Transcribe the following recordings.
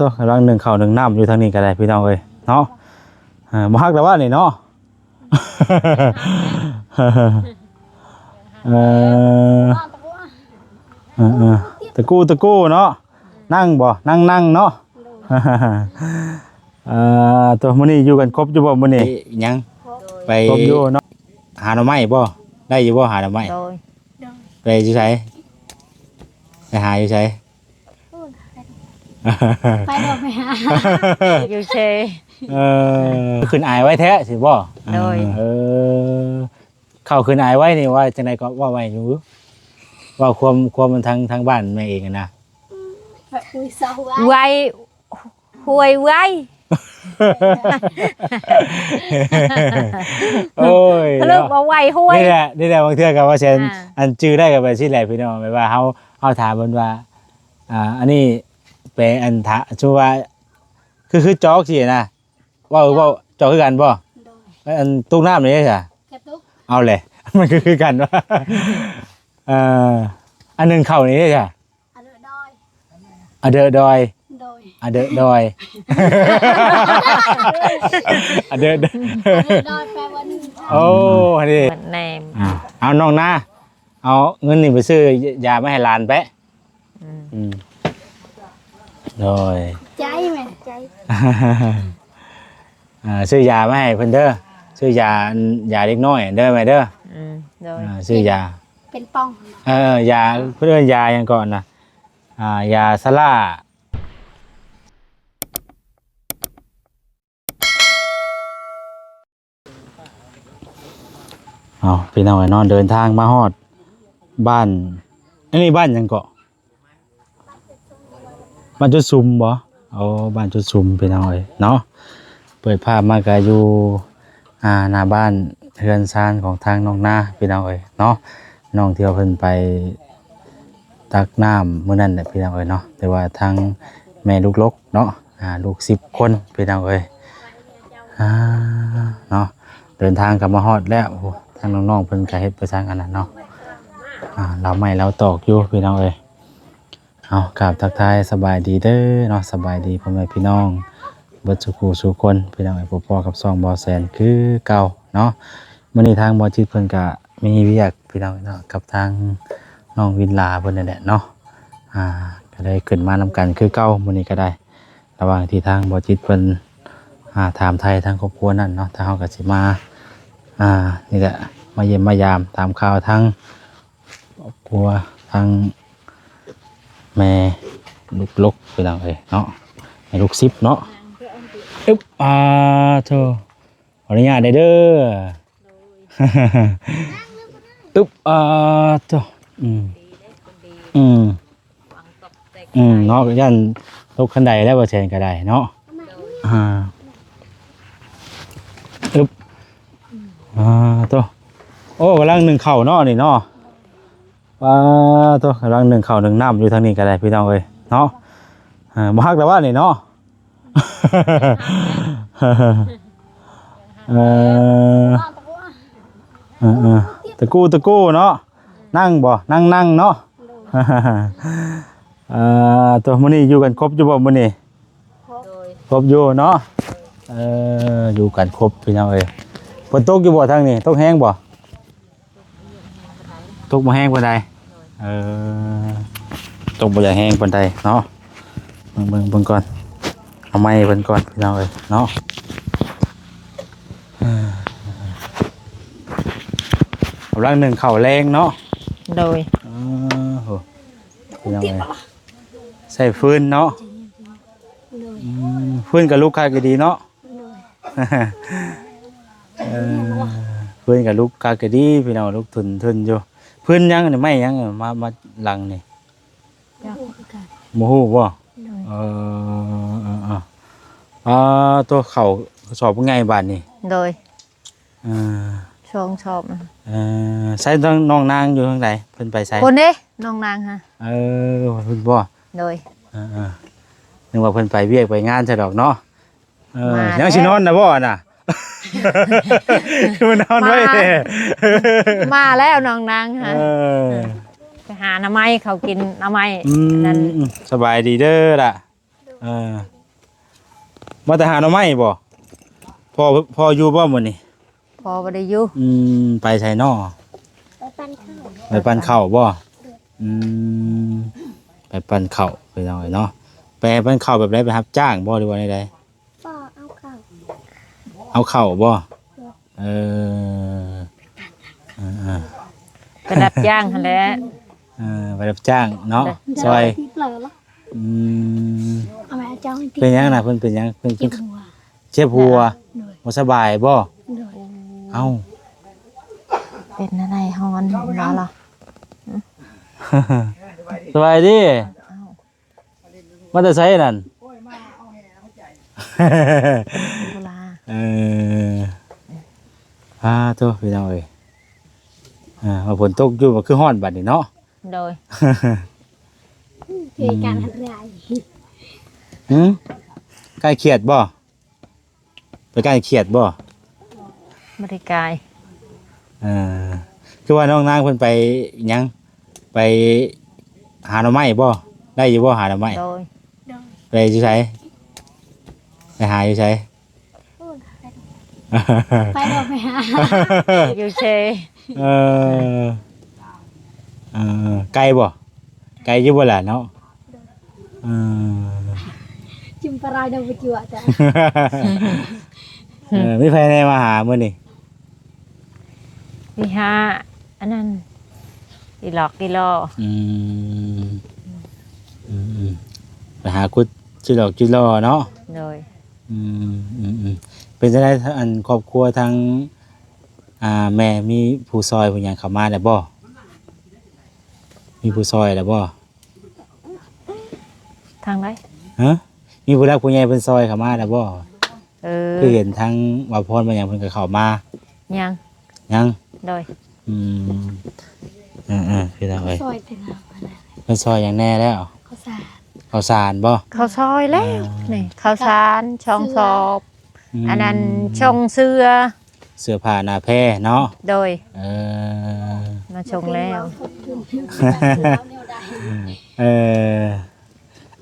ໂຕ ກຳລັງໜຶ້ງເຂົ້າໜຶ້ງນ້ຳຢູ່ທາງນີ້ກໍໄດ້ພີ່ນ້ອງເອີຍເນາະ. ເອີ ບໍ່ຮັກແລ້ວວະນີ້ເນາະ. ເອີ ເອີ ເອີ ຕະກູ ຕະກູເນາະ. ນັ່ງບໍ່? ນັ່ງ ນັ່ງເນາະ. ເອີ ໂຕ ມື້ນີ້ຢູ່ກັນຄົບຢູ່ບໍ່ມື້ນີ້? ໄປຫຍັງ? ໄປ ຄົບຢູ່ເນາະ. ຫາໜໍ່ໄມ້ບໍ່? ໄດ້ຢູ່ບໍ່ຫາໜໍ່ໄມ້? ໂດຍ. ໄປຢູ່ໃສ? ໄປຫາຢູ່ໃສ? ໄປບໍ່ໄປຫາ ຢູ່ເຊີຍ. ເອີ ຂຶ້ນອາຍໄວ້ແທ້ຊິບໍ່? ໂດຍ. ເອີ ເຂົ້າຂຶ້ນອາຍໄວ້ນີ້ວ່າຈັ່ງໃດກໍເວົ້າໄວ້ຢູ່ ເວົ້າຄວາມ ຄວາມທາງ ທາງບ້ານແມ່ເອງນະ. ໄວ ຫ້ວຍໄວ. ໂອ້ຍ ສະຫຼຸບວ່າໄວຫ້ວຍ. ນີ້ແຫຼະ ນີ້ແຫຼະ ບາງເທື່ອກໍວ່າແຊນ ອ່າ ອັນຈື່ໄດ້ກໍແບບຊີ້ແຫຼະພີ່ນ້ອງ ແບບວ່າເຮົາ ເຮົາຖາມເພິ່ນວ່າ ອ່າ ອັນນີ້ແປ ອັນຖາ ສົມມຸດວ່າ ຄື ຄືຈອກຊີ້ນະ ເວົ້າ ເຈົ້າ ເວົ້າຈອກຄືກັນບໍ່? ໂດຍ. ອັນຕຸກນ້ຳນີ້ເດ້ຊະ? ກະຕຸກ. ເອົາແຫຼະ ມັນຄື ຄືກັນວ່າ ເອີ ອັນໜຶ້ງເຂົ້ານີ້ເດ້ຊະ? ອະເດີດອຍ. ອະເດີດອຍ. ໂດຍ. ອະເດີດອຍ. ອະເດີດ ອະເດີດອຍແປວ່າໜຶ້ງເຂົ້າ. ໂອ້ ອັນນີ້ ແນມ. ອ່າ ເອົານ້ອງນາ ເອົາເງິນນີ້ໄປຊື້ຢາມາໃຫ້ຫຼານແປະ. ອືມ ອືມ ໂດຍ ໃຈແມ່ ໃຈ. ອ່າ ຊື້ຢາມາໃຫ້ເພິ່ນເດີ ຊື້ຢາ ອັນ ຢາເດັກນ້ອຍເດີແມ່ເດີ. ອືມ ໂດຍ. ອ່າ ຊື້ຢາ ເປັນປ່ອງ. ເອີ ຢາ ເພິ່ນເອີ້ນຢາຫຍັງເກາະນະ? ອ່າ ຢາຊະລາ. ເອົາ ພີ່ນ້ອງເອີຍເນາະ ເດີນທາງມາຮອດບ້ານ ອັນນີ້ບ້ານຫຍັງເກາະ? ບ້ານຈຸດສຸມບໍ່? ໂອ້ ບ້ານຈຸດສຸມ ພີ່ນ້ອງເອີຍເນາະ. ເປີດພາບມາກະຢູ່ ອ່າ ໜ້າບ້ານເຮືອນຊານຂອງທາງນ້ອງນາ ພີ່ນ້ອງເອີຍເນາະ. ນ້ອງທີ່ວ່າເພິ່ນໄປຕັກນ້ຳມື້ນັ້ນແຫຼະ ພີ່ນ້ອງເອີຍເນາະ. ແຕ່ວ່າທາງແມ່ລູກດົກເນາະ ອ່າ ລູກສິບຄົນ ພີ່ນ້ອງເອີຍ. ອ່າ ເນາະ ເດີນທາງກໍມາຮອດແລ້ວ. ໂອ້ ທາງນ້ອງໆເພິ່ນກໍເຮັດໄປທາງອັນນັ້ນເນາະ. ອ່າ ລາວໄມ້ລາວຕອກຢູ່ ພີ່ນ້ອງເອີຍ. ເອົາ ກາບທັກທາຍສະບາຍດີເດີເນາະ ສະບາຍດີພໍ່ແມ່ພີ່ນ້ອງເບິດສູ່ຄູ່ສູ່ຄົນ ພີ່ນ້ອງເອີຍ. ພົບພໍ້ກັບຊ່ອງບໍ່ແສນຄືເກົ່າເນາະ. ມື້ນີ້ທາງບໍ່ຈິດເພິ່ນກະມີວຽກ ພີ່ນ້ອງເນາະ ກັບທາງນ້ອງວິນລາເພິ່ນນີ້ແຫຼະເນາະ. ອ່າ ກໍໄດ້ຂຶ້ນມານຳກັນຄືເກົ່າ ມື້ນີ້ກໍໄດ້ ລະຫວ່າງທີ່ທາງບໍ່ຈິດເພິ່ນ ອ່າ ຖາມໄຖ່ທາງຄອບຄົວນັ້ນເນາະ. ທາງເຮົາກໍຊິມາ ອ່າ ນີ້ແຫຼະ ມາຢ້ຽມມາຢາມ ຖາມຂ່າວທາງຄອບຄົວ ທາງແມ່ລູກດົກ ພີ່ນ້ອງເອີຍເນາະ ແມ່ລູກສິບເນາະ. ອຶບ ອ່າ ໂທ ຂໍອະນຸຍາດເດີ. ອຶບ ອ່າ ໂທ ອືມ ອືມ ອືມ ເນາະ ຢ້ານຕົກຄັນໄດແລ້ວ ບໍ່ແຊນກໍໄດ້ເນາະ. ອ່າ ອຶບ ອ່າ ໂຕ ໂອ້ ກຳລັງໜຶ້ງເຂົ້າເນາະນີ້ເນາະ. ປາໂຕ ກຳລັງໜຶ້ງເຂົ້າໜຶ້ງນ້ຳຢູ່ທາງນີ້ກໍໄດ້ ພີ່ນ້ອງເອີຍເນາະ. ເອີ ບໍ່ຮັກແລ້ວວະນີ້ເນາະ. ເອີ ເອີ ເອີ ຕະກູ ຕະກູເນາະ. ນັ່ງບໍ່? ນັ່ງ ນັ່ງເນາະ. ເອີ ໂຕ ມື້ນີ້ຢູ່ກັນຄົບຢູ່ບໍ່ມື້ນີ້? ຄົບ ຄົບຢູ່ເນາະ. ເອີ ຢູ່ກັນຄົບ ພີ່ນ້ອງເອີຍ. ຝົນຕົກຢູ່ບໍ່ທາງນີ້? ຕົກແຮງບໍ່? ຕົກບໍ່ແຮງປານໃດ. ເອີ ຕົກບໍ່ຢາກແຮງປານໃດເນາະ. ເບິ່ງ ເບິ່ງ ເບິ່ງກ່ອນ ເອົາໄມ້ເພິ່ນກ່ອນ ພີ່ນ້ອງເອີຍເນາະ. ເອີ ກຳລັງໜຶ້ງເຂົ້າແລງເນາະ. ໂດຍ. ເອີ ໂຫ ພີ່ນ້ອງເອີຍ ໃຊ້ຟືນເນາະ. ໂດຍ. ອືມ ຟືນກໍລຸກຄັກຢູ່ດີເນາະ. ໂດຍ. ເອີ ຟືນກໍລຸກຄັກຢູ່ດີ ພີ່ນ້ອງ ລຸກທຶນໆຢູ່. ຟືນຫຍັງນີ້? ໄມ້ຫຍັງມາ ມາຫຼັງນີ້? ບໍ່ຮູ້ຄືກັນ. ບໍ່ຮູ້ບໍ່? ໂດຍ. ເອີ ເອີ ເອີ ອ່າ ໂຕ ເຂົ້າສອບໃຫຍ່ບາດນີ້. ໂດຍ. ເອີ ສອງສອບ. ເອີ ໃສນ້ອງນາງຢູ່ທາງໃດ? ເພິ່ນໄປໃສ? ພຸ້ນເດ້ ນ້ອງນາງຫະ. ເອີ ພຸ້ນບໍ່? ໂດຍ. ເອີ ເອີ ນຶກວ່າເພິ່ນໄປວຽກໄປງານຊະດອກເນາະ. ເອີ ມາແລ້ວ ຍັງຊິນອນນະບໍ່ນະ? ຄືມານອນໄວແທ້. ມາ ມາແລ້ວນ້ອງນາງຫະ. ເອີ ໄປຫາໜໍ່ໄມ້ເຂົາກິນ ໜໍ່ໄມ້. ອືມ ນັ້ນ ສະບາຍດີເດີລະ. ໂດຍ. ເອີ ມາແຕ່ຫາໜໍ່ໄມ້ບໍ່? ພໍ່ ພໍ່ຢູ່ບໍ່ມື້ນີ້? ພໍ່ບໍ່ໄດ້ຢູ່. ອືມ ໄປໃສນໍ? ໄປປັ່ນເຂົ້າ. ໄປປັ່ນເຂົ້າບໍ່? ອືມ ໄປປັ່ນເຂົ້າ ພີ່ນ້ອງເອີຍເນາະ. ໄປປັ່ນເຂົ້າແບບໃດ? ໄປຮັບຈ້າງບໍ່ ຫຼືວ່າແນວໃດ? ບໍ່ ເອົາເຂົ້າ. ເອົາເຂົ້າບໍ່? ເອີ ເອີ ເອີ ໄປຮັບຈ້າງຫັ້ນແຫຼະ. ເອີ ໄປຮັບຈ້າງເນາະ ໂດຍ ຊ່ອຍ. ອືມ ເປັນຫຍັງນະ? ເພິ່ນເປັນຫຍັງ? ເພິ່ນ ເຈັບຫົວ. ເຈັບຫົວ. ໂດຍ ບໍ່ສະບາຍບໍ່? ໂດຍ. ເອົ້າ ເປັນແນວໃດ? ຮ້ອນເນາະ. ສະບາຍດີ. ເອົ້າ ມາແຕ່ໃສນັ້ນ? ໂຄລາ. ເອີ ອາໂທ້ ພີ່ນ້ອງເອີຍ ອ່າ ວ່າຝົນຕົກຢູ່ ວ່າຄືຮ້ອນບັດນີ້ເນາະ. ໂດຍ ເຄີຍການ ອືມ ຮັກຫຼາຍ. ຫື ກາຍຄຽດບໍ່? ໄປກາຍຄຽດບໍ່? ບໍ່ໄດ້ກາຍ. ເອີ ຄືວ່ານ້ອງນາງເພິ່ນໄປຫຍັງ? ໄປຫາໜໍ່ໄມ້ບໍ່? ໄດ້ຢູ່ບໍ່ຫາໜໍ່ໄມ້? ໂດຍ. ໄປຢູ່ໃສ? ໄປຫາຢູ່ໃສ? ໄປບໍ່ໄປຫາ ຢູ່ເຊ. ເອີ ເອີ ໄກບໍ່? ໄກຢູ່ບໍ່ລະເນາະ? ເອີ ຈິມປະລາຍດອກປະຈົວະຈ້ະ. ເອີ ມີໃຜແດ່ມາຫາມື້ນີ້? ມີຫາອັນນັ້ນ ອີຫຼອກອີຫຼໍ. ອືມ ອືມ ໄປຫາຂຸດຈິຫຼອກຈິຫຼໍເນາະ. ໂດຍ. ອືມ ອືມ ເປັນຈັ່ງໃດ ອັນ ຄອບຄົວທາງ ອ່າ ແມ່ມີຜູ້ຊ່ອຍຜູ້ຫຍັງເຂົ້າມາແລ້ວບໍ່? ມີຜູ້ຊ່ອຍແລ້ວບໍ່? ທາງໃດ? ຮະ? ມີຜູ້ຫຼັກຜູ້ໃຫຍ່ເພິ່ນຊ່ອຍເຂົ້າມາແລ້ວບໍ່? ເອີ ຄືເຫັນທາງບ່າວພອນ ບ່າວຫຍັງເພິ່ນກໍເຂົ້າມາ. ຍັງ. ຍັງ? ໂດຍ. ອືມ ເອີໆ ພີ່ນ້ອງເອີຍ ຊ່ອຍເປັນຫຍັງຫັ້ນນະ? ເພິ່ນຊ່ອຍຫຍັງແດ່ແລ້ວ? ເຂົ້າສານ. ເຂົ້າສານບໍ່? ເຂົ້າຊ່ອຍແລ້ວ. ອ່າ ນີ້ ເຂົ້າສານ ຊ່ອງສອບ. ອືມ ອັນນັ້ນ ຊ່ອງເສືອ ເສື້ອຜ້າໜ້າແພເນາະ. ໂດຍ. ເອີ ມາສົ່ງແລ້ວ. ເອີ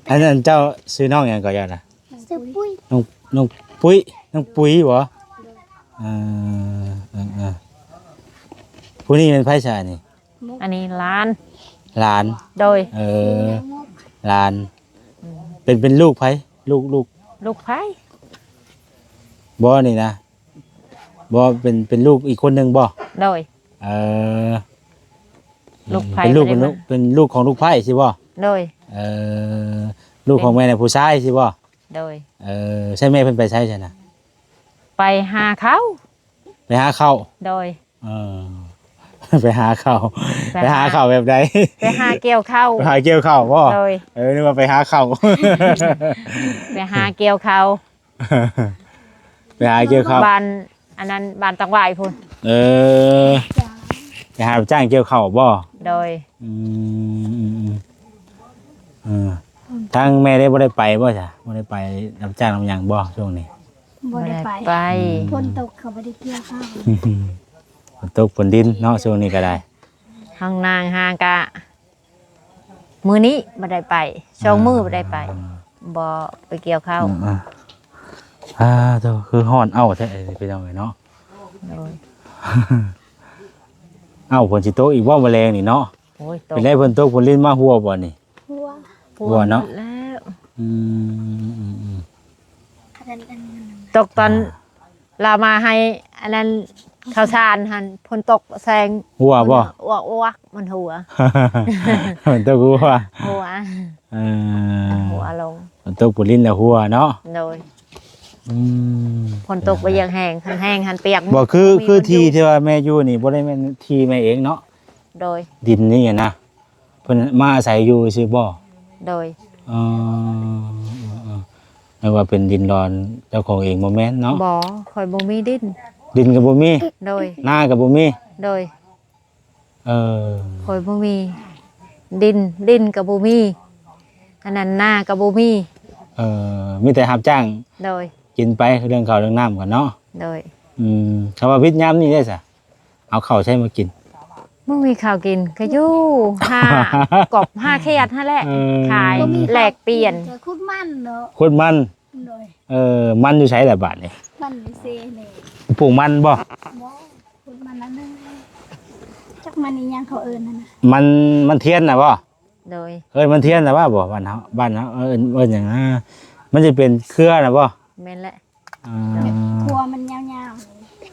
ອັນນັ້ນເຈົ້າຊື່ນ້ອງຫຍັງກໍຢ່ານະ? ຊື່ປຸ້ຍ. ນ້ອງ ນ້ອງປຸ້ຍ ນ້ອງປຸ້ຍບໍ? ເອີ ເອີ ເອີ ຜູ້ນີ້ແມ່ນໃຜຊະນີ້? ອັນນີ້ຫຼານ. ຫຼານ. ໂດຍ. ເອີ ຫຼານ. ອືມ ເປັນ ເປັນລູກໃຜ? ລູກ ລູກ ລູກໃຜ? ບໍ່ນີ້ນະ ບໍ່ ເປັນ ເປັນລູກອີກຄົນໜຶ່ງບໍ່? ໂດຍ. ເອີ ລູກໃຜ? ເປັນລູກ ເປັນລູກ ເປັນລູກຂອງລູກໃພ້ຊີ້ບໍ່? ໂດຍ. ເອີ ລູກຂອງແມ່ນະ ຜູ້ຊາຍຊີ້ບໍ່? ໂດຍ. ເອີ ໃຊ່ແມ່ເພິ່ນໄປໃສຊັ້ນນະ? ໄປຫາເຂົ້າ. ໄປຫາເຂົ້າ. ໂດຍ. ເອີ ໄປຫາເຂົ້າ. ໄປຫາ ໄປຫາເຂົ້າແບບໃດ? ໄປຫາກ່ຽວເຂົ້າ. ໄປຫາກ່ຽວເຂົ້າບໍ່? ໂດຍ. ເອີ ນຶກວ່າໄປຫາເຂົ້າ. ໄປຫາກ່ຽວເຂົ້າ. ໄປຫາກ່ຽວເຂົ້າ ບ້ານອັນນັ້ນ ບ້ານຕັງຫວາຍພຸ້ນ. ເອີ ໄປຫາຮັບຈ້າງກ່ຽວເຂົ້າບໍ່? ໂດຍ. ອືມ ເອີ ທາງແມ່ໄດ້ບໍ່ໄດ້ໄປບໍ່ຊະ? ບໍ່ໄດ້ໄປຮັບຈ້າງນຳຫຍັງບໍ່ຊ່ວງນີ້? ບໍ່ໄດ້ໄປ. ບໍ່ໄດ້ໄປ. ອືມ ຝົນຕົກເຂົາບໍ່ໄດ້ກ່ຽວເຂົ້າ. ຝົນຕົກຝົນດິນເນາະ ຊ່ວງນີ້ກໍໄດ້. ທາງນາງຫາກະ ມື້ນີ້ບໍ່ໄດ້ໄປ ສອງມື້ບໍ່ໄດ້ໄປ. ອ່າ ບໍ່ໄປກ່ຽວເຂົ້າ. ອືມ ອ່າ ໂທ້ ຄືຮ້ອນເອົ້າແທ້ພີ່ນ້ອງເອີຍເນາະ. ໂດຍ. ເອົ້າ ຝົນຊິຕົກອີກບໍ່ມື້ແລງນີ້ເນາະ? ໂອ້ຍ ຕົກ. ເປັນໄດ ຝົນຕົກຝົນລິນມາຫົວບໍ່ນີ້? ຫົວ. ຫົວເນາະ. ແລ້ວ. ອືມ ອືມ ຕົກຕອນ ອ່າ ລາວມາໃຫ້ອັນນັ້ນ ເຂົ້າສານຫັ້ນ ຝົນຕົກແຊງ ຫົວບໍ່? ອວກໆ ມັນຫົວ. ຝົນຕົກຫົວ. ຫົວ. ເອີ ຫົວລົງ. ຝົນຕົກປູລິນແລ້ວຫົວເນາະ. ໂດຍ. ອືມ ຝົນຕົກບໍ່ຢາກແຫ້ງ ຄັນແຫ້ງຫັ້ນປຽກ. ບໍ່ ຄື ຄືທີ່ ທີ່ວ່າແມ່ຢູ່ນີ້ ບໍ່ໄດ້ແມ່ນທີ່ແມ່ເອງເນາະ? ໂດຍ. ດິນນີ້ນະ ເພິ່ນມາອາໄສຢູ່ຊື່ບໍ່? ໂດຍ. ເອີ ເອີ ເອີ ນຶກວ່າເປັນດິນດອນເຈົ້າຂອງເອງ ບໍ່ແມ່ນເນາະ? ບໍ່ ຂ້ອຍບໍ່ມີດິນ. ດິນກໍບໍ່ມີ? ໂດຍ. ນາກໍບໍ່ມີ? ໂດຍ. ເອີ ຂ້ອຍບໍ່ມີດິນ ດິນກໍບໍ່ມີ ອັນນັ້ນນາກໍບໍ່ມີ. ເອີ ມີແຕ່ຮັບຈ້າງ. ໂດຍ. ກິນໄປເລື່ອງເຂົ້າເລື່ອງນ້ຳກັນເນາະ. ໂດຍ. ອືມ ຖ້າວ່າວິດຍາມນີ້ເດ້ຊະ ເອົາເຂົ້າໃສມາກິນ? ບໍ່ມີເຂົ້າກິນ ກໍຢູ່ຫາກອບຫາຂຽດຫັ້ນແຫຼະ ເອີ ຂາຍ ບໍ່ມີເຂົ້າ ແລກປ່ຽນ ກິນ ກໍຂຸດມັນເນາະ ຂຸດມັນ ໂດຍ ເອີ ມັນຢູ່ໃສລະບາດນີ້? ມັນຢູ່ເຊນີ້ ປູກມັນບໍ່? ບໍ່ ຂຸດມັນອັນໜຶ່ງ ຈັກມັນອີຫຍັງເຂົາເອີ້ນຫັ້ນນະ ມັນ ມັນທຽນນະບໍ່? ໂດຍ ເອີ້ນມັນທຽນນະວ່າບໍ່? ບ້ານເຮົາ ບ້ານເຮົາເອີ້ນ ເອີ້ນຫຍັງນະ? ມັນຈະເປັນເຄືອນະບໍ່? ແມ່ນແຫຼະ ອ່າ ແບບຄົວມັນຍາວ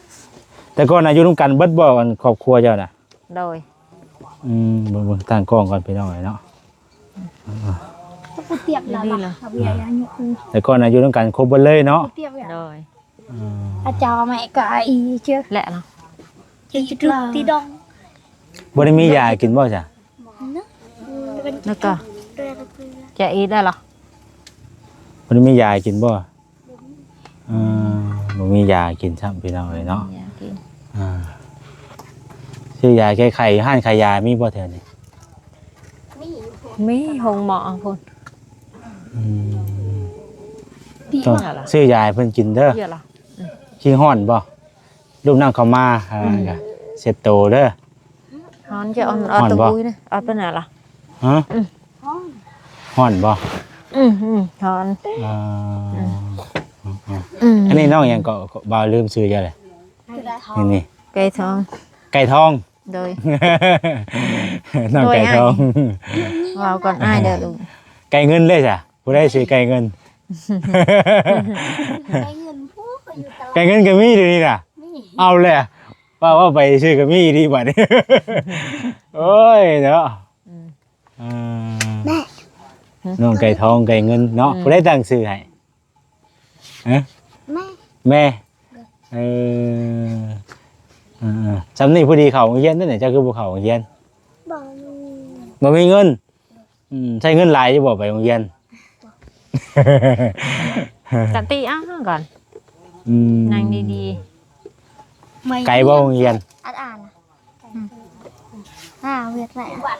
ໆ ແຕ່ກ່ອນນະຢູ່ນຳກັນເບິດບໍ່ ອັນຄອບຄົວເຈົ້ານະ? ໂດຍ ອືມ ເບິ່ງ ເບິ່ງຕັ້ງກ້ອງກ່ອນພີ່ນ້ອງເອີຍເນາະ ເຂົາບໍ່ຕຽບລະ ນີ້ລະ ເຂົາເວຍາຍຸ ແຕ່ກ່ອນນະຢູ່ນຳກັນຄົບເບິດເລີຍເນາະ ບໍ່ຕຽບລະ ໂດຍ ອືມ ອາຈານແມ່ກະອີເຈ ແລະລະ ທີ່ ທີ່ ທີ່ດອງ ບໍ່ໄດ້ມີຢາກິນບໍ່ຊະ? ແລ້ວກໍ ຈະອີກໄດ້ລະ ບໍ່ໄດ້ມີຢາກິນບໍ່? ເອີ ບໍ່ມີຢາກິນຊ້ຳພີ່ນ້ອງເອີຍເນາະ ບໍ່ມີຢາກິນ ອ່າ ຊື້ຢາແກ້ໄຂ້ຢູ່ຮ້ານຂາຍຢາມີບໍ່ແຖວນີ້? ມີຢູ່ພຸ້ນ ມີໂຮງໝໍພຸ້ນ ອືມ ຕ້ອງຊື້ຢາໃຫ້ເພິ່ນກິນເດີ ຂີ້ຮ້ອນບໍ່? ລູບນ້ຳເຂົ້າມາ ອືມ ເຊັດໂຕເດີ ຮ້ອນ ຈະອ່ອນ ອ່ອນບໍ່? ອອກໄປແນວລະ ຮະ? ອືມ ຮ້ອນ ຮ້ອນບໍ່? ອືມ ອືມ ຮ້ອນ ອ່າ ອືມ ອືມ ອັນນີ້ນ້ອງຫຍັງເກາະ? ບ່າວລືມຊື່ເຈົ້າແຫຼະ ນີ້ ໄກ່ທອງ ໄກ່ທອງ ໂດຍ ນ້ອງໄກ່ທອງ ເວົ້າກ່ອນອ້າຍເດີລູກ ໄກ່ເງິນເດ້ຊະ ຜູ້ໃດຊື່ໄກ່ເງິນ? ໄກ່ເງິນ ຜູ້ຢູ່ຕະຫຼາດ ໄກ່ເງິນກໍມີດຽວນີ້ນະ ມີ ເອົາແຫຼະ ວ່າ ວ່າໄປຊື່ກໍມີດີບັດນີ້ ໂອ້ຍເນາະ ອືມ ອ່າ ແມ່ ນ້ອງໄກ່ທອງໄກ່ເງິນເນາະ ອືມ ຜູ້ໃດຕັ້ງຊື່ໃຫ້? ຮະ? ແມ່ ແມ່ ເອີ ເອີ ຊ່ຳນີ້ພໍດີເຂົ້າໂຮງຮຽນເດ້ນີ້ ເຈົ້າຄືບໍ່ເຂົ້າໂຮງຮຽນ? ບໍ່ມີ ບໍ່ມີເງິນ ອືມ ໃຊ້ເງິນຫຼາຍຢູ່ບໍ່ໄປໂຮງຮຽນ? ສັນຕິ ອ້າວ ກ່ອນ ອືມ ນັ່ງດີໆ ໄກບໍ່ໂຮງຮຽນ? ອ່ານ ອ່ານ ອ່ານ ຫາວຽກໄດ້ ອໍ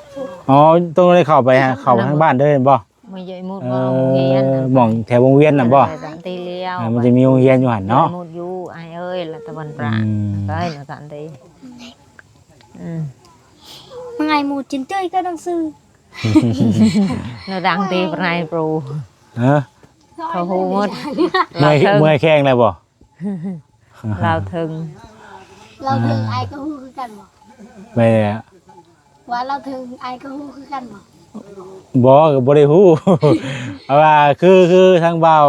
ຕ້ອງໄດ້ເຂົ້າໄປຫາ ເຂົ້າທາງບ້ານເດີແມ່ນບໍ່? ມາເຍາະໝົດ ເອີ ວ່າໂຮງຮຽນ ໝ່ອງແຖວວົງວຽນນະບໍ່? ເອີ ສັນຕິລ້ຽວ ເອີ ມັນຈະມີໂຮງຮຽນຢູ່ຫັ້ນເນາະ ມາເຍາະໝົດຢູ່ ອ້າຍເອີຍ ລັດຕະວັນປາ ອືມ ໄກນະສັນຕິ ອືມ ມາໄງໝູ່ຈິນເຕີຍກໍໜັງສື ນະດັງຕີປະໄນໂປຣ ຮະ? ເຂົາຮູ້ໝົດ ເມື່ອຍ ເມື່ອຍແຂ້ງແລ້ວບໍ່? ລາວເທິງ ລາວເທິງ ອ່າ ອ້າຍກໍຮູ້ຄືກັນບໍ່? ແມ່ນແຫຼະ ວ່າລາວເທິງ ອ້າຍກໍຮູ້ຄືກັນບໍ່? ບໍ່ ກໍບໍ່ໄດ້ຮູ້ ເພາະວ່າຄື ຄືທາງບ່າວ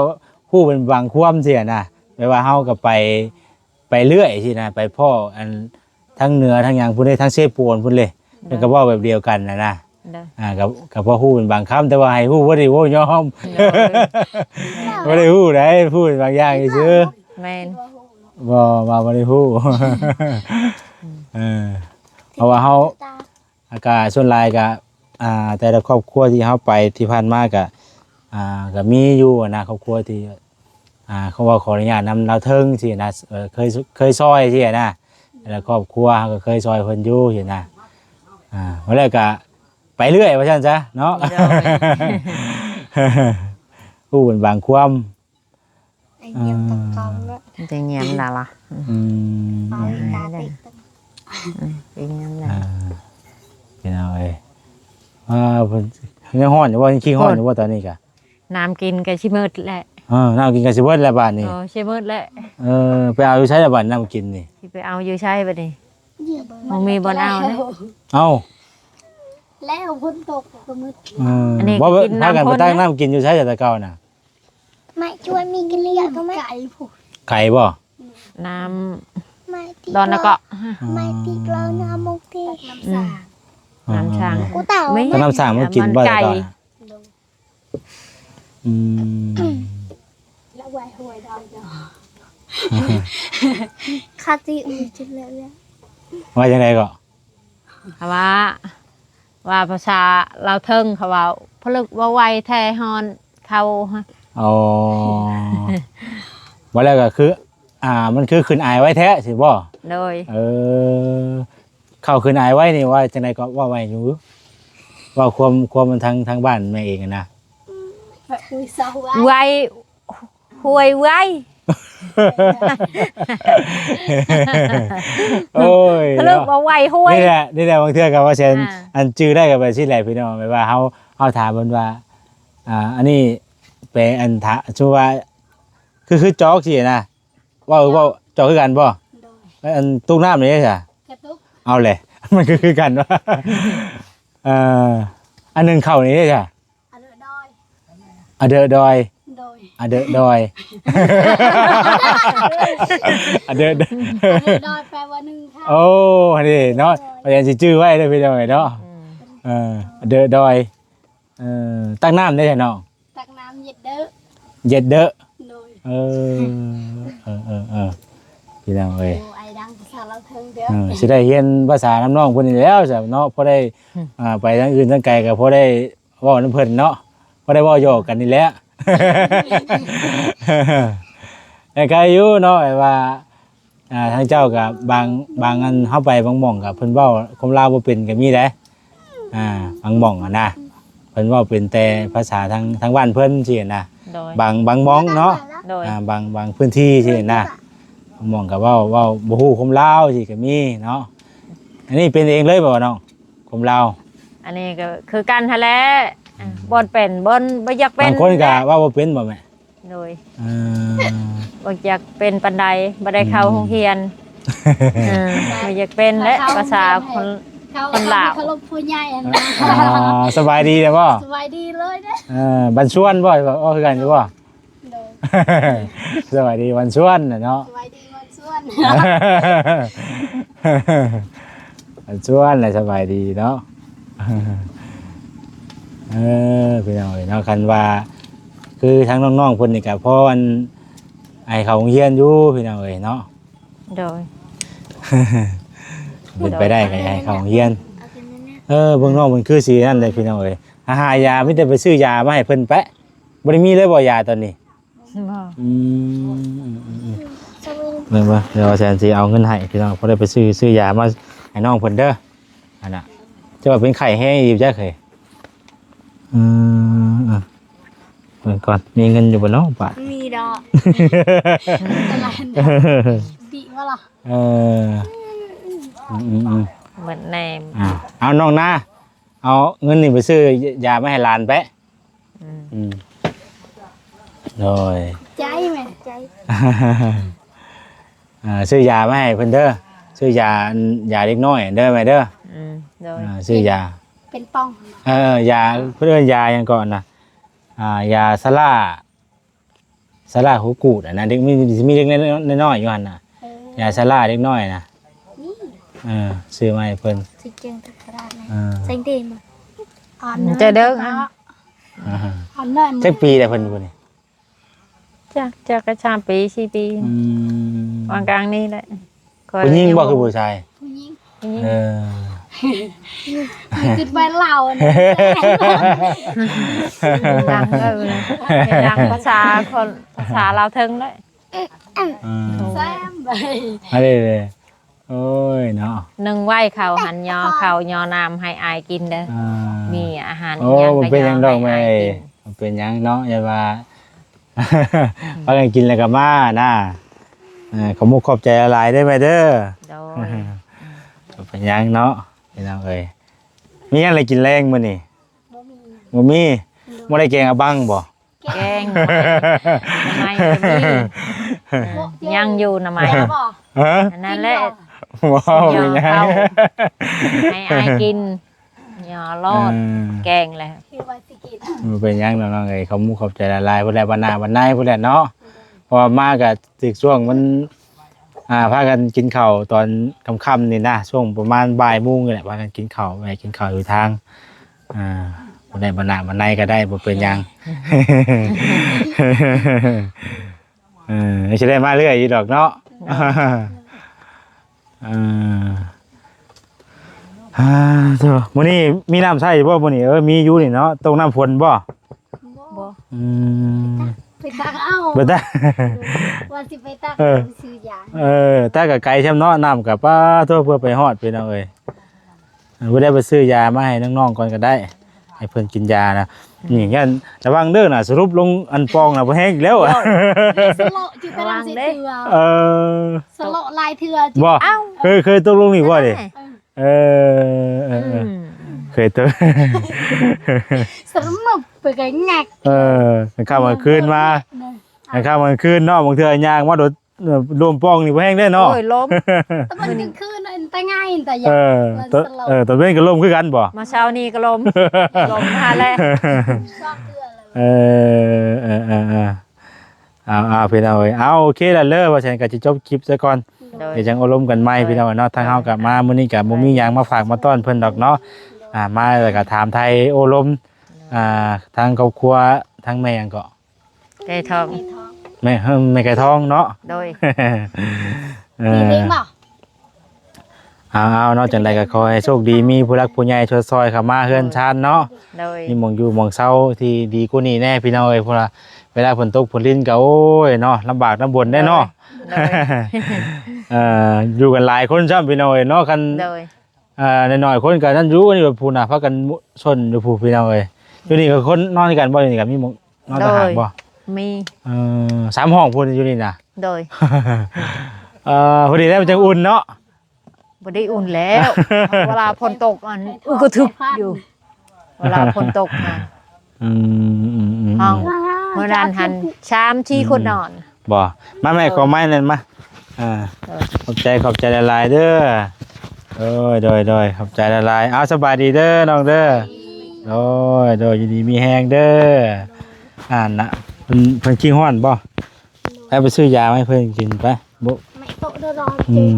ຮູ້ເປັນບາງຄວາມຊີ້ນະ ແບບວ່າເຮົາກໍໄປ ໄປເລື້ອຍຊີ້ນະ ໄປພໍ້ອັນ ທາງເໜືອທາງຫຍັງພຸ້ນເດ້ ທາງເຊໂປນພຸ້ນເດ້ ໂດຍ ເພິ່ນກໍເວົ້າແບບດຽວກັນນະນະ ໂດຍ ອ່າ ກໍ ກໍພໍຮູ້ເປັນບາງຄຳ ແຕ່ວ່າໃຫ້ຮູ້ບໍ່ໄດ້ເວົ້າຍອມ ໂດຍ ບໍ່ໄດ້ຮູ້ໃດ ຮູ້ເປັນບາງຢ່າງຊື່ໆ ແມ່ນ ບໍ່ ວ່າບໍ່ໄດ້ຮູ້ ອືມ ເອີ ເພາະວ່າເຮົາ ອາກາດສ່ວນຫຼາຍກະ ອ່າ ແຕ່ລະຄອບຄົວທີ່ເຮົາໄປທີ່ຜ່ານມາກະ ອ່າ ກະມີຢູ່ຫັ້ນນະ ຄອບຄົວທີ່ ອ່າ ເຂົາເວົ້າຂໍອະນຸຍາດນຳລາວເທິງຊີ້ນະ ເອີ ເຄີຍ ເຄີຍຊ່ອຍຊີ້ນະ ແຕ່ລະຄອບຄົວເຮົາກໍເຄີຍຊ່ອຍເພິ່ນຢູ່ຊີ້ນະ ອ່າ ວ່າແລ້ວກະໄປເລື້ອຍວ່າຊັ້ນຊະເນາະ ໂດຍ ຮູ້ເປັນບາງຄວາມ. ໄປຢ້ຽມຕອນເຊົ້າເນາະ ໄປຢ້ຽມລາວລະ ອືມ ໄປຢ້ຽມລາວ ອ່າ ພີ່ນ້ອງເອີຍ ອ່າ ເພິ່ນຍັງຮ້ອນຢູ່ບໍ່? ຍັງຂີ້ຮ້ອນຢູ່ບໍ່ຕອນນີ້ກະ? ນ້ຳກິນກໍຊິໝົດແຫຼະ ເອີ ນ້ຳກິນກໍຊິໝົດແລ້ວບາດນີ້ ເອີ ຊິໝົດແລ້ວ ເອີ ໄປເອົາຢູ່ໃສລະບາດນ້ຳກິນນີ້? ຊິໄປເອົາຢູ່ໃສບາດນີ້? ບໍ່ມີບ່ອນເອົານະ ເອົ້າ ແລ້ວຝົນຕົກກໍໝົດ ເອີ ອັນນີ້ ບໍ່ ພາກັນໄປຕັກນ້ຳກິນຢູ່ໃສແຕ່ເກົ່ານະ? ໄມ້ຈວນມີກະເລຍກໍໄມ້ ໄກພຸ້ນ ໄກບໍ່? ນ້ຳ ໄມ້ຕິດ ດອນນະເກາະ ອືມ ໄມ້ຕິດລາວນ້ຳມົກຕິ ຕັກນ້ຳສ້າງ ອືມ ນ້ຳສ້າງ ກູເຕົ່າ ມີ ຕັກນ້ຳສ້າງມາກິນບໍ່ ແຕ່ເກົ່ານະ? ອືມ ລະໄວຫ້ວຍດອນເຈົ້າ ຄາຕິມີຈິດເລີຍ ວ່າຈັ່ງໃດເກາະ? ເຂົາວ່າ ວ່າພາສາລາວເທິງເຂົາເວົ້າ ຜະລຶກເວົ້າໄວແທ້ຮ້ອນເຂົ້າ ອໍ ວ່າແລ້ວກໍຄື ອ່າ ມັນຄືຂຶ້ນອາຍໄວແທ້ຊີ້ບໍ່? ໂດຍ ເອີ ເຂົ້າຂຶ້ນອາຍໄວນີ້ວ່າຈັ່ງໃດກໍເວົ້າໄວຢູ່ ເວົ້າຄວາມ ຄວາມທາງ ທາງບ້ານແມ່ເອງຫັ້ນນະ ໄວ ຫ້ວຍໄວ ໂອ້ຍ ສະຫຼຸບວ່າໄຫວ້ຫ້ວຍ ນີ້ແຫຼະ ນີ້ແຫຼະ ບາງເທື່ອກໍວ່າແຊນ ອ່າ ອັນຈື່ໄດ້ກໍແບບຊີ້ແຫຼະ ພີ່ນ້ອງ ແບບວ່າເຮົາ ເຮົາຖາມເພິ່ນວ່າ ອ່າ ອັນນີ້ແປ ອັນ ຖ້າ ສົມມຸດວ່າ ຄື ຄືຈອກຊີ້ນະ ເວົ້າ ເຈົ້າ ເວົ້າຈອກຄືກັນບໍ່? ໂດຍ ແລ້ວອັນຕຸກນ້ຳນີ້ເດ້ຊະ? ກະຕຸກ ເອົາແຫຼະ ມັນຄື ຄືກັນວ່າ ເອີ ອັນໜຶ່ງເຂົ້ານີ້ເດ້ຊະ? ອະເດີດອຍ ອະເດີດອຍ ໂດຍ ອະເດີດອຍ ອະເດີດ ອະເດີດອຍ ແປວ່າໜຶ່ງເຂົ້າ ໂອ້ ອັນນີ້ເນາະ ໂດຍ ພະຍາຍາມຊິຈື່ໄວ້ເດີພີ່ນ້ອງເອີຍເນາະ ອືມ ເອີ ອະເດີດອຍ ເອີ ຕັກນ້ຳໄດ້ຊະນ້ອງ? ຕັກນ້ຳເຢັດເດີ ເຢັດເດີ ໂດຍ ເອີ ເອີ ເອີ ເອີ ພີ່ນ້ອງເອີຍ ໂອ້ ອ້າຍດັງພາສາລາວເທິງເດີ ເອີ ຊິໄດ້ຮຽນພາສານຳນ້ອງເພິ່ນນີ້ແລ້ວຊະເນາະ ພໍໄດ້ ອືມ ອ່າ ໄປທາງອື່ນທາງໄກກໍພໍໄດ້ເວົ້ານຳເພິ່ນເນາະ ພໍໄດ້ເວົ້າຫຍອກກັນນີ້ແຫຼະ ແຕ່ໄກຢູ່ເນາະ ແບບວ່າ ອ່າ ທາງເຈົ້າກໍບາງ ບາງອັນເຮົາໄປບາງໝ່ອງກໍເພິ່ນເວົ້າຄວາມລາວບໍ່ເປັນກໍມີເດ້ ອ່າ ບາງໝ່ອງຫັ້ນນະ ເພິ່ນເວົ້າເປັນແຕ່ພາສາທາງ ທາງບ້ານເພິ່ນຊີ້ນະ ໂດຍ ບາງ ບາງໝ່ອງເນາະ ໂດຍ ອ່າ ບາງ ບາງພື້ນທີ່ຊີ້ນະ ບາງໝ່ອງກໍເວົ້າ ເວົ້າບໍ່ຮູ້ຄວາມລາວຊີ້ກໍມີເນາະ ອັນນີ້ເປັນເອງເລີຍບໍ່ນ້ອງ ຄວາມລາວ? ອັນນີ້ກໍຄືກັນຫັ້ນແຫຼະ ອືມ ບ່ອນເປັນ ບ່ອນບໍ່ຢາກເປັນ ບາງຄົນກໍເວົ້າບໍ່ເປັນບໍ່ແມ່? ໂດຍ ເອີ ບໍ່ຢາກເປັນປານໃດ ບໍ່ໄດ້ເຂົ້າ ອືມ ໂຮງຮຽນ ເອີ ບໍ່ຢາກເປັນແຫຼະ ພາສາຄົນ ຄົນລາວ ເຄົາລົບຜູ້ໃຫຍ່ຫັ້ນນະ ອ່າ ສະບາຍດີແລ້ວບໍ່? ສະບາຍດີເລີຍເດ້ ເອີ ບັນຊວນບໍ່? ເວົ້າຄືກັນຢູ່ບໍ່? ໂດຍ ສະບາຍດີວັນຊວນນະເນາະ ສະບາຍດີວັນຊວນ ວັນຊວນແຫຼະ ສະບາຍດີເນາະ ເອີ ພີ່ນ້ອງເອີຍເນາະ ຄັນວ່າຄືທາງນ້ອງໆເພິ່ນນີ້ກໍພໍອັນໃຫ້ເຂົ້າໂຮງຮຽນຢູ່ພີ່ນ້ອງເອີຍເນາະ ໂດຍ ເປັນໄປໄດ້ກໍໃຫ້ເຂົ້າໂຮງຮຽນ ເອີ ເບິ່ງນ້ອງເພິ່ນຄືຊິນັ້ນເດ້ພີ່ນ້ອງເອີຍ ຫາ ຫາຢາ ມີແຕ່ໄປຊື້ຢາມາໃຫ້ເພິ່ນແປະ ບໍ່ໄດ້ມີເລີຍບໍ່ຢາຕອນນີ້? ບໍ່ ອືມ ອືມ ອືມ ອືມ ແມ່ນບໍ່? ດຽວແຊນຊິເອົາເງິນໃຫ້ພີ່ນ້ອງ ພໍໄດ້ໄປຊື້ ຊື້ຢາມາໃຫ້ນ້ອງເພິ່ນເດີ ອັນນ່າ ຈະວ່າເປັນໄຂ້ແຮງອີກຈັກເຮີ້ຍ ອືມ ເບິ່ງກ່ອນ ມີເງິນຢູ່ບໍ່ເນາະບາດ? ມີດອກ ດີບໍ່ລະ? ເອີ ອືມ ອືມ ອືມ ໝົດແນ່ ອ່າ ເອົານ້ອງນາ ເອົາເງິນນີ້ໄປຊື້ຢາມາໃຫ້ຫຼານແປະ ອືມ ອືມ ໂດຍ ໃຈແມ່ ໃຈ ອ່າ ຊື້ຢາມາໃຫ້ເພິ່ນເດີ ຊື້ຢາ ອັນ ຢາເດັກນ້ອຍເດີແມ່ເດີ ອືມ ໂດຍ ອ່າ ຊື້ຢາ ເປັນປ່ອງ ເອີ ຢາ ເພິ່ນເອີ້ນຢາຫຍັງເກາະນະ ອ່າ ຢາຊາລາ ຊາລາຫົວກູດຫັ້ນນະ ເດັກ ມີ ມີເດັກນ້ອຍໆຢູ່ຫັ້ນນະ ເອີ ຢາຊາລາເດັກນ້ອຍນະ ນີ້ ເອີ ຊື້ມາໃຫ້ເພິ່ນ ຊິເກັ່ງຕະກະດາດນະ ເອີ ໃສ່ເດມາ ອືມ ເຈົ້າເດີ ອ່າ ອັນນັ້ນ ຈັກປີແລ້ວເພິ່ນຜູ້ນີ້? ຈັກ ຈັກກໍສາມປີ ສີ່ປີ ອືມ ວາງກາງນີ້ແຫຼະ ຜູ້ຍິງບໍ່ ຄືຜູ້ຊາຍ? ຜູ້ຍິງ ຜູ້ຍິງ ເອີ ຄືວ່າລາວນະ ດັງເອີ ດັງພາສາຄົນ ພາສາລາວເທິງເດ້ ອືມ ແຊມໄປ ອັນນີ້ເດ້ ໂອ້ຍເນາະ ໜຶ່ງໄວ້ເຂົ້າຫັ້ນ ຍໍເຂົ້າຍໍນ້ຳໃຫ້ອ້າຍກິນເດີ ອ່າ ມີອາຫານ ໂອ້ ຫຍັງກໍ ບໍ່ເປັນຫຍັງດອກແມ່ ບໍ່ເປັນຫຍັງເນາະ ຢ່າວ່າ ອືມ ພາກັນກິນແລ້ວກໍມານະ ເອີ ຂອບມຸກຂອບໃຈຫຼາຍໆເດີແມ່ເດີ ໂດຍ ບໍ່ເປັນຫຍັງເນາະ ພີ່ນ້ອງເອີຍ ມີຫຍັງໃຫ້ກິນແລງມື້ນີ້? ບໍ່ມີ ບໍ່ມີ ໂດຍ ບໍ່ໄດ້ແກງອາບັງບໍ່? ແກງໜໍ່ໄມ້ກໍມີ ເອີ ຍັງຢູ່ໜໍ່ໄມ້ ເອີ ອັນນັ້ນແຫຼະ ບໍ່ເປັນຫຍັງ ໃຫ້ອ້າຍກິນ ຍໍໂລດ ເອີ ແກງແຫຼະ ບໍ່ເປັນຫຍັງດອກນ້ອງເອີຍ ຂອບມຸກຂອບໃຈຫຼາຍໆ ພຸ້ນແຫຼະ ບັນໜາບັນໄນພຸ້ນແຫຼະເນາະ ເພາະວ່າມາກໍຖືກຊ່ວງມັນ ອ່າ ພາກັນກິນເຂົ້າຕອນຄ່ຳໆນີ້ນະ ຊ່ວງປະມານບ່າຍໂມງນີ້ແຫຼະ ພາກັນກິນເຂົ້າ ແວະກິນເຂົ້າຢູ່ທາງ ອ່າ ບໍ່ໄດ້ບັນໜາບັນໄນກໍໄດ້ ບໍ່ເປັນຫຍັງ ເອີ ຊິໄດ້ມາເລື້ອຍຢູ່ດອກເນາະ ເອີ ອ່າ ໂທ້ ມື້ນີ້ມີນ້ຳໃຊ້ຢູ່ບໍ່ມື້ນີ້? ເອີ ມີຢູ່ນີ້ເນາະ ຕົກນ້ຳຝົນບໍ່? ບໍ່ ອືມ ໄປຕັກເອົາ ໄປຕັກ ວ່າຊິໄປຕັກ ເອີ ຊື້ຢາ ເອີ ແຕ່ກໍໄກຊ່ຳເນາະ ນ້ຳກໍ ປາໂທ້ ເພື່ອໄປຮອດ ພີ່ນ້ອງເອີຍ ເອີ ບໍ່ໄດ້ໄປຊື້ຢາມາໃຫ້ນ້ອງໆກ່ອນກໍໄດ້ ໃຫ້ເພິ່ນກິນຢານະ ນີ້ຢ້ານ ລະວັງເດີນະ ສະຫຼຸບລົງອັນປ່ອງນະ ບໍ່ແຮງອີກແລ້ວ. ສະເລາະຢູ່ຕາລາງເສຍເທື່ອ ເອີ ສະເລາະຫຼາຍເທື່ອ. ບໍ່? ເອີ ເຄີຍ ເຄີຍຕົກລົງນີ້ບໍ່ເດ? ເອີ ເອີ ເອີ ເອີ ອືມ ເຄີຍຕົກ ສະຫຼຸບໄປກະແງກ ເອີ ກາງຄ່ຳກາງຄືນມາ ເອີ ກາງຄ່ຳກາງຄືນເນາະ ບາງເທື່ອຍ່າງມາໂດດ ເອີ ລົມປ່ອງນີ້ບໍ່ແຮງເດ້ເນາະ. ໂອ້ຍ ລົມ ຕອນກາງຄືນອັນຕະງາຍຕະຢາ ເອີ ຕອນເວັນກະລົມຄືກັນບໍ່? ມາເຊົ້ານີ້ກະລົມ ລົມຫັ້ນແຫຼະ. ເອີ ເອີ ເອີ ເອີ ເອົາ ເອົາ ພີ່ນ້ອງເອີຍ ເອົາ ໂອເຄລະເລີ ວ່າຊັ້ນກະຊິຈົບຄລິບຊະກ່ອນ ໂດຍ ດຽວຈັ່ງໂອ້ລົມກັນໃໝ່ ໂດຍ ພີ່ນ້ອງເນາະ. ທາງເຮົາກະມາມື້ນີ້ກະບໍ່ມີຫຍັງມາຝາກມາຕ້ອນເພິ່ນດອກເນາະ. ອ່າ ມາແລ້ວກະຖາມໄຖ່ໂອ້ລົມ ອ່າ ທາງຄອບຄົວ ທາງແມ່ຫຍັງເກາະ? ໄກ່ທອງ ແມ່ ແມ່ໄກ່ທອງເນາະ. ໂດຍ ເອີ ເອົາໆ ເນາະ ຈັ່ງໃດກະຂໍໃຫ້ໂຊກດີ ມີຜູ້ຫຼັກຜູ້ໃຫຍ່ຊ່ອຍໆເຂົ້າມາເຮືອນຊານເນາະ. ໂດຍ ມີໝ່ອງຢູ່ໝ່ອງເຊົາທີ່ດີກວ່ານີ້ແດ່ພີ່ນ້ອງເອີຍ ເພາະວ່າເວລາຝົນຕົກຝົນລິນກະ ໂອ້ຍເນາະ ລຳບາກລຳບົນແດ່ເນາະ. ໂດຍ ເອີ ຢູ່ກັນຫຼາຍຄົນຊ້ຳພີ່ນ້ອງເອີຍເນາະ ຄັນ ໂດຍ ເອີ ນ້ອຍໆຄົນກະນັ້ນຢູ່ ນີ້ພຸ້ນນະ ພາກັນຊົນຢູ່ພຸ້ນພີ່ນ້ອງເອີຍ. ຢູ່ນີ້ກະຄົນນອນນຳກັນບໍ່? ຢູ່ນີ້ກະມີໝ່ອງນອນຕ່າງຫາກບໍ່? ໂດຍ ມີ ເອີ ສາມຫ້ອງພຸ້ນຢູ່ນີ້ນະ. ໂດຍ ເອີ ພໍດີແລ້ວມັນຈັ່ງອຸ່ນເນາະ. ບໍ່ໄດ້ອຸ່ນແລ້ວ ເວລາຝົນຕົກອັນ ອຶກກະທຶກຢູ່ ເວລາຝົນຕົກນະ. ອືມ ອືມ ອືມ ເຮົາ ມື້ນັ້ນຫັ້ນສາມສີ່ຄົນນອນ. ບໍ່ ມາແມ່ ເອີ ຂໍໄມ້ນັ້ນມາ. ອ່າ ເອີ ຂອບໃຈ ຂອບໃຈຫຼາຍໆເດີ. ໂດຍ ໂດຍ ໂດຍ ຂອບໃຈຫຼາຍໆ. ເອົາ ສະບາຍດີເດີນ້ອງເດີ. ໂດຍ ໂດຍ ຢູ່ດີມີແຮງເດີ. ອັນນະ ເພິ່ນ ເພິ່ນຂີ້ຮ້ອນບໍ່? ໃຜໄປຊື້ຢາມາໃຫ້ເພິ່ນກິນໄປ. ບໍ່ ອືມ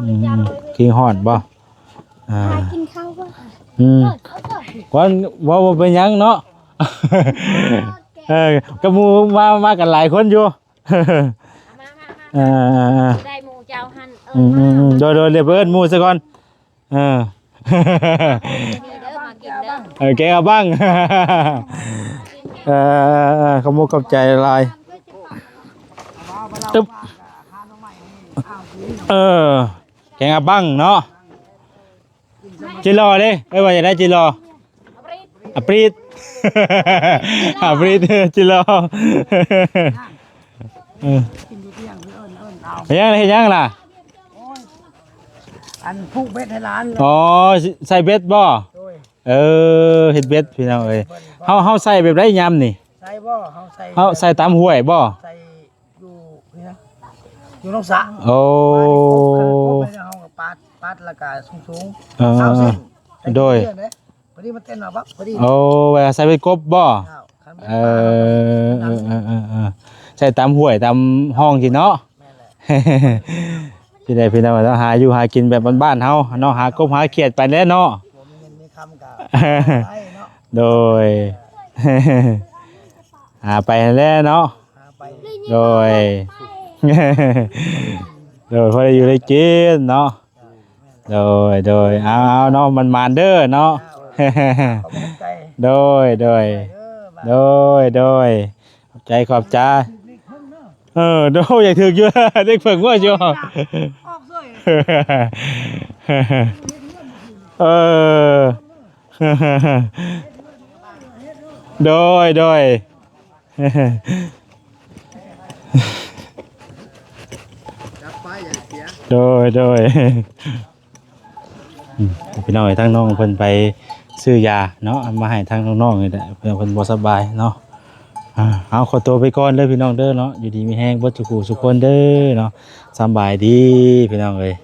ອືມ ອືມ ຂີ້ຮ້ອນບໍ່? ອ່າ ຫາກິນເຂົ້າກ່ອນ. ອືມ ກ່ອນ ເວົ້າບໍ່ເປັນຫຍັງເນາະ. ເອີ ກັບໝູ່ມາ ມາກັນຫຼາຍຄົນຢູ່. ເອີ ເອີ ເອີ ເອີ ໄດ້ໝູ່ເຈົ້າຫັ້ນ ເອີ ອືມ ອືມ ອືມ ໂດຍ ໂດຍ ດຽວໄປເອີ້ນໝູ່ຊະກ່ອນ. ເອີ ເດີ ມາກິນເດີ ເອີ ແກງອາບັງ. ເອີ ເອີ ເອີ ຂອບມຸກຂອບໃຈຫຼາຍ. ຕຶບ ເອີ ແກງອາບັງເນາະ. ຈິລໍເດ້ ເອີ້ນວ່າຈັ່ງໃດ? ຈິລໍ ອາປຣີດ ອາປຣີດ ຈິລໍ. ເອີ ກິນຢູ່ທ່ຽງ ເອີ້ນ ເອີ້ນເອົາ ເຮັດຫຍັງ ເຮັດຫຍັງລະ? ໂອ້ຍ ອັນຜູກເບັດໃຫ້ຫຼານ. ອໍ ໃສ່ເບັດບໍ່? ໂດຍ ເອີ ເຮັດເບັດພີ່ນ້ອງເອີຍ. ເຮົາ ເຮົາໃສ່ແບບໃດຍາມນີ້? ໃສ່ບໍ່? ເຮົາໃສ່ ເຮົາໃສ່ຕາມຫ້ວຍບໍ່? ໃສ່ ຢູ່ນີ້ນະ ຢູ່ໜອງສະ. ໂອ້ ເຮົາກໍປາດ ປາດແລ້ວກໍສູງໆ ເອີ ຊາວເຊັນ. ໂດຍ ພໍດີມັນເຕັ້ນມາບັບ ພໍດີ. ໂອ້ ແບບໃສ່ເບັດກົບບໍ່? ເຈົ້າ ຄັນເປັນ ເອີ ປາ ເອີ ເອີ ເອີ ໃສ່ຕາມຫ້ວຍຕາມຮ່ອງຊີ້ເນາະ. ແມ່ນແຫຼະ ຊິໄດ້ພີ່ນ້ອງເນາະ ຫາຢູ່ຫາກິນແບບບ້ານໆເຮົາເນາະ ຫາກົບຫາຂຽດໄປແຫຼະເນາະ. ບໍ່ມີເງິນມີຄຳກໍໄດ້ເນາະ. ໂດຍ ຫາໄປຫັ້ນແຫຼະເນາະ. ໂດຍ ໂດຍ ພໍໄດ້ຢູ່ໄດ້ກິນເນາະ. ໂດຍ ໂດຍ ເອົາ ເອົາເນາະ ໝານໆເດີເນາະ. ໂດຍ ໂດຍ ໂດຍ ໂດຍ ຂອບໃຈ ຂອບໃຈ. ເອີ ໂດຍ ຢາກຖືກຢູ່ ເດັກເຜິ້ງວ່າຢູ່. ເອີ ໂດຍ ໂດຍ ໂດຍ ໂດຍ ອືມ ພີ່ນ້ອງເອີຍ ທາງນ້ອງເພິ່ນໄປຊື້ຢາເນາະ ເອົາມາໃຫ້ທາງນ້ອງໆນີ້ແຫຼະ ເພື່ອເພິ່ນບໍ່ສະບາຍເນາະ. ອ່າ ເອົາ ຂໍຕົວໄປກ່ອນເດີພີ່ນ້ອງເດີເນາະ ຢູ່ດີມີແຮງເບິດທຸກຜູ້ທຸກຄົນເດີເນາະ. ສະບາຍດີພີ່ນ້ອງເອີຍ.